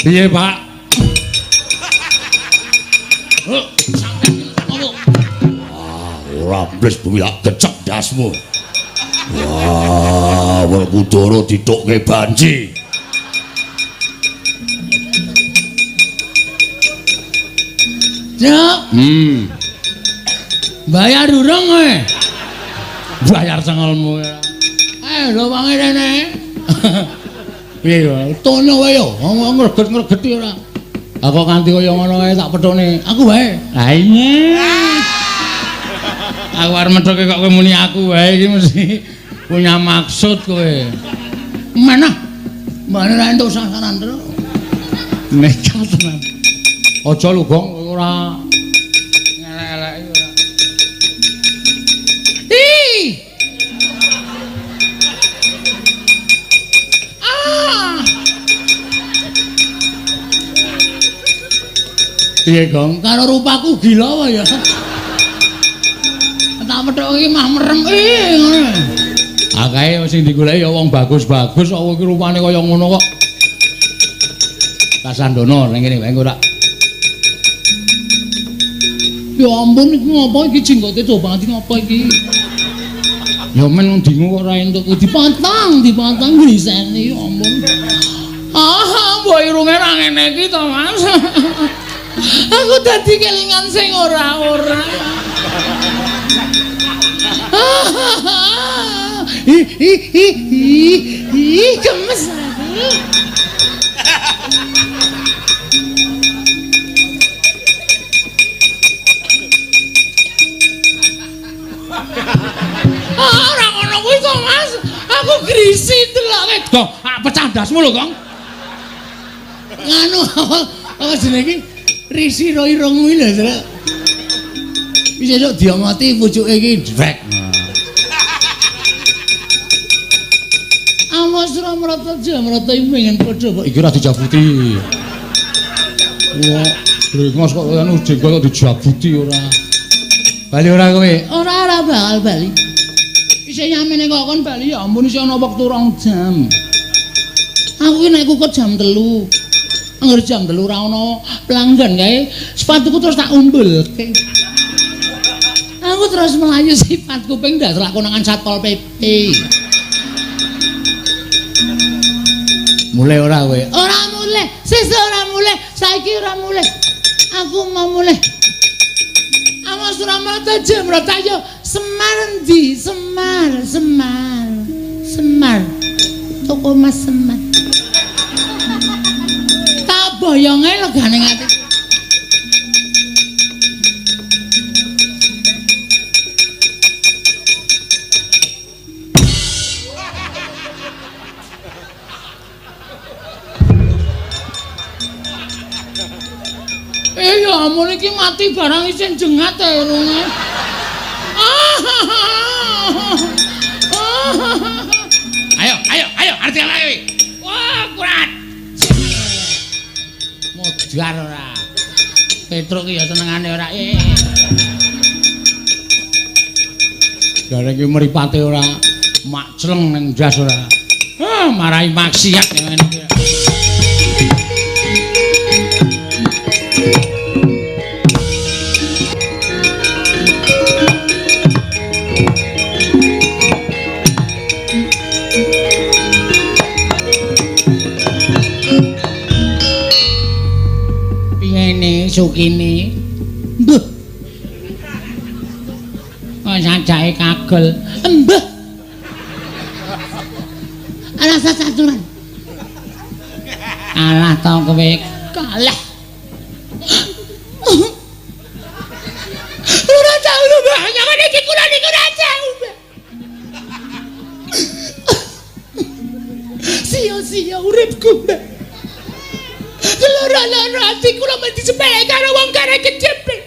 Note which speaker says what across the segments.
Speaker 1: Piye, Pak? Wah, ora mbles bumi tak gecek ndasmu. Wah, Werkudara ditukke banci.
Speaker 2: Cuk. Bayar durung kowe?
Speaker 1: Bayar cengelmu.
Speaker 2: Lho wangi rene.
Speaker 1: Piye yo? Tono wae yo, ngomong ngreget-ngregeti ora. Lah kok nganti kaya ngono wae tak pethone. Aku wae. Lah iya. Aku arep methoke kok kowe muni aku wae iki mesti punya maksud kowe.
Speaker 2: Mana? Mbane ra entuk sasaran terus.
Speaker 1: Nekat tenan. Aja lho, Gong, ora ngelek-eleki ora.
Speaker 2: Ih. Ah.
Speaker 1: Piye, Gong?
Speaker 2: Karo rupaku gila apa ya? Tak methoke iki mah merem. Ih, ngono.
Speaker 1: Akae sing digoleki ya wong bagus-bagus kok iki rupane kaya ngono kok. Kasandono ning kene wae ora.
Speaker 2: Ya ampun iki ngopo iki jenggote coba banget ngopo iki?
Speaker 1: Ya men dingu kok ora entuk
Speaker 2: dipotong, dipotong griseni ya ampun. Ah, mbok irunge ra ngene iki to, Mas. Aku dadi kelingan sing ora-ora. Ih ih ih ih, gemes aku. Ah, ora ngono kuwi to, Mas. Aku grisi deloke.
Speaker 1: Gong, pecah ndasmu lho, Gong.
Speaker 2: Nganu apa jenenge iki? Risi ro irung kuwi lho, Truk.
Speaker 1: Wis esuk diomoti pucuke iki drek.
Speaker 2: Awas ora mrata jamrata iki pengen padha kok
Speaker 1: iki ora dijabuti. Wah, brengos kok anu jenggot kok dijabuti ora. Bali ora kowe?
Speaker 2: Ora ora bakal bali. Isih nyamene kok kon bali ya ampun isih ana wektu 2 jam. Aku ki nek kukut jam 3. Angger jam 3 ora ana pelanggan kae, sepatuku terus tak umbulke. Aku terus melayu sifat kuping ndak lakonangan Satpol PP.
Speaker 1: Mulai ora kowe?
Speaker 2: Ora mulai, sesuk ora mulai, saiki ora mulai. Aku mau mulai. Awas ora mrata jemrata yo Semar endi? Semar, Semar. Semar. Toko Mas Semar. Tak boyonge legane ati. Ya ampun iki mati barang isih jengat e irunge.
Speaker 1: Ayo, ayo, ayo, arti lagi. Wah, kurat. Modar ora. Petruk ki ya senengane ora. Jare iki mripate ora makcleng ning ndas ora. Ah, marai maksiat ngene iki.
Speaker 2: Sukini. Mbah. Kok sajake kagel. Mbah. Rasa caturan. Kalah to kowe? Kalah. Ora tau lho, Mbah. Nyamane iki kula niku ora tau, Mbah. Sia-sia uripku, Mbah. Loro-loro ati kula mesti disepelek karo wong kare kejepit.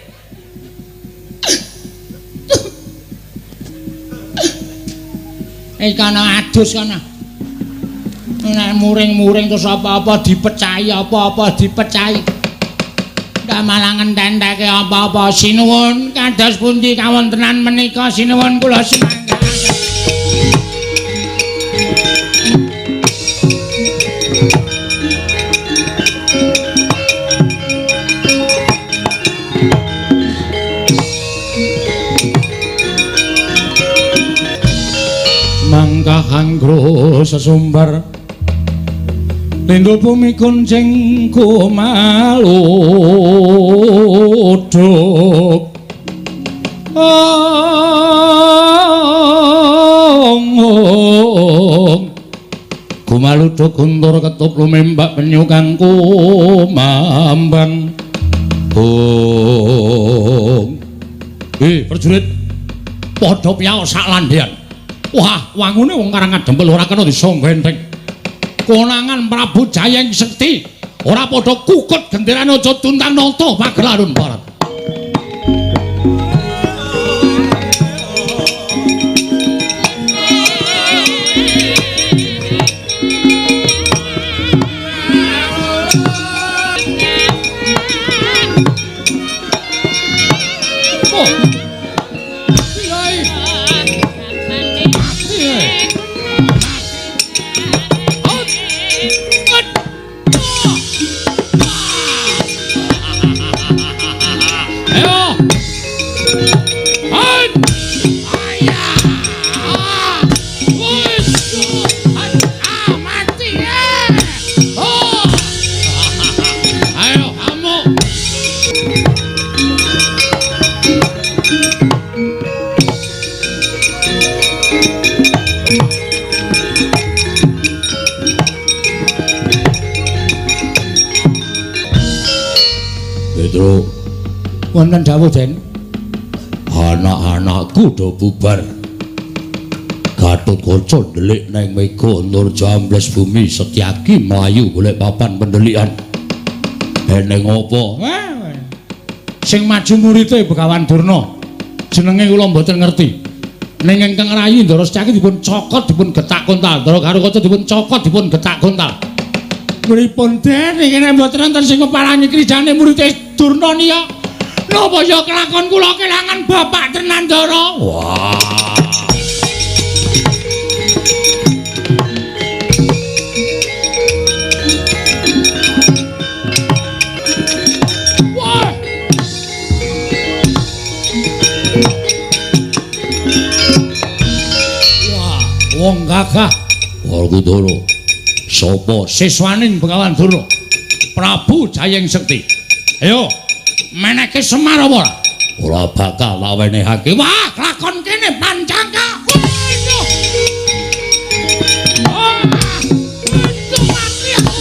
Speaker 1: Kana adus kana. Nek muring-muring terus apa-apa dipecahi, apa-apa dipecahi. Ndak malah ngententeke apa-apa. Sinuwun kados pundi kawontenan menika sinuwun kula sumangga. Semangka anggra sesumbar lindhu bumi kuncing kumaluduk. Kumaluduk guntur ketup lumembak penyu kang kumambang. Bung. Prajurit padha piyawak sak landhean. Wah, wangune wong Karang Adempel ora kena disangga enteng. Konangan Prabu Jayeng Sekti ora padha kukut genderane aja tuntang nata pagelaran barat. Wonten dawuh, Den. Anak-anakku do bubar. Gatotkaca ndelik neng mega Antarja ambles bumi, Setyaki mlayu golek papan pendelikan. Eneng apa? Sing maju murite Begawan Durna. Jenenge kula mboten ngerti. Ning ingkang rayi Ndara Setyaki dipun cokot dipun getak kontal. Ndara Garukaca dipun cokot dipun getak kontal. Pripun, Den? Iki nek mboten wonten sing peparangi krijane murite Durna niya. Napa ya kelakon kula kelangan bapak tenan, Ndara? Wah. Wah. Wah, wong gagah. Werkudara. Sapa siswaning Begawan Durna? Prabu Jayeng Sekti. Ayo. Meneke Semar apa ora? Ora bakal tak wenehake. Wah, lakon kene pancangka. Wah, mati aku.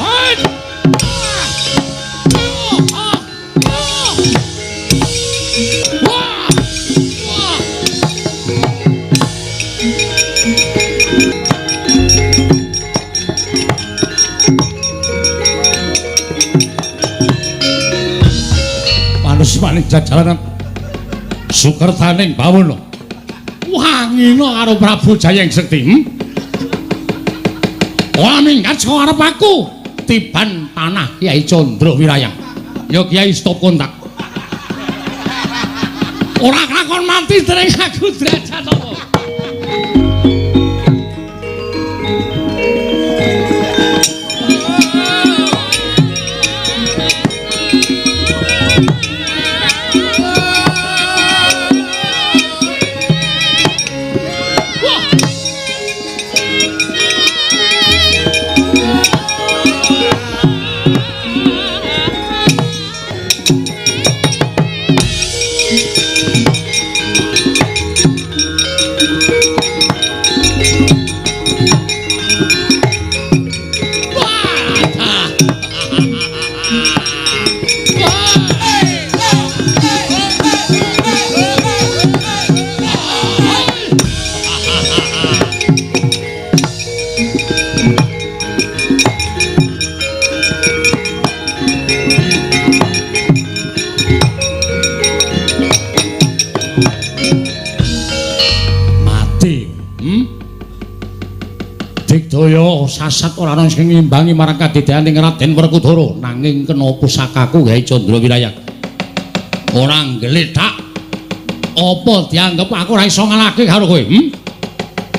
Speaker 1: Wah. Wah. Manis jajalanan sukertaning bawono wangina karo Prabu Jayeng Sekti. Ora minggat saka arep aku tiban panah Kyai Candra Wirayang. Ya Kyai stop kontak. Ora kelakon mati dereng aku derajat apa. Digdaya sasat ora ana sing ngimbangi marang kadedaning Raden Werkudara, nanging kena pusakaku gawe Candra Wirayang. Ora nggletak. Apa dianggep aku ora iso ngalahke karo kowe?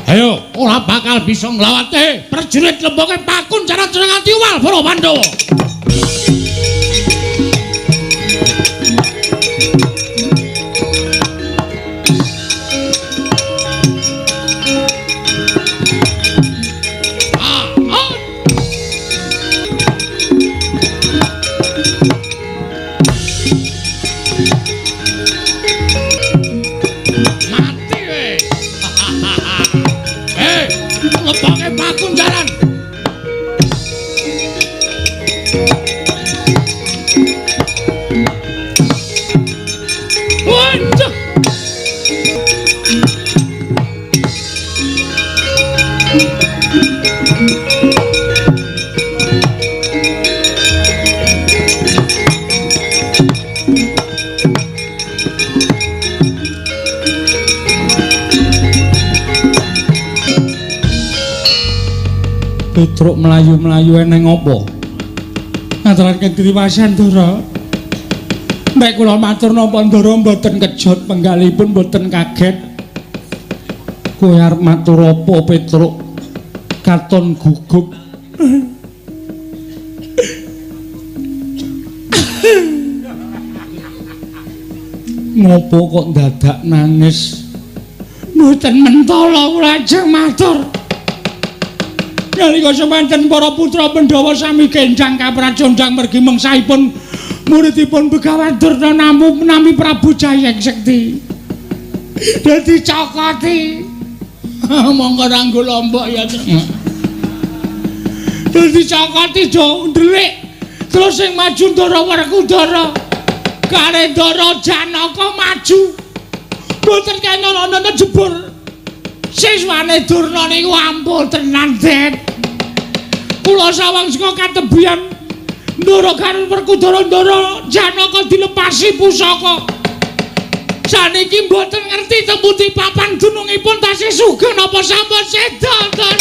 Speaker 1: Ayo, ora bakal bisa nglawate. Prajurit lemboke pakun cara nganti uwal para Pandhawa. Mlaku jalan. Waduh. Petruk mlayu-mlayu eneng apa? Ngaturaken kriwasan Ndara. Nek kula matur napa Ndara mboten kejot penggalipun mboten kaget. Kowe arep matur apa Petruk? Katon gugup. Ngopo kok dadak nangis? Mboten mentala kula ajeng matur. Nalika semanten para putra Pandhawa sami kenjang kapracondang mergi mengsahipun muridipun Begawan Durna namung nami Prabu Jayengsekti. Dadi cokoti. Monggo ranggo lombok ya. Dadi cokoti do ndelik. Terus sing maju Ndara Werkudara. Kare Ndara Janaka maju. Mboten kena ana jebur. Siswane Durna niku ampuh tenan, Det. Kula sawang saka katebian Ndara karo Werkudara Ndara Janaka dilepasi pusaka. Saniki mboten ngerti teng pundi papan dunungipun tasih sugeng napa sampun seda, Ndara.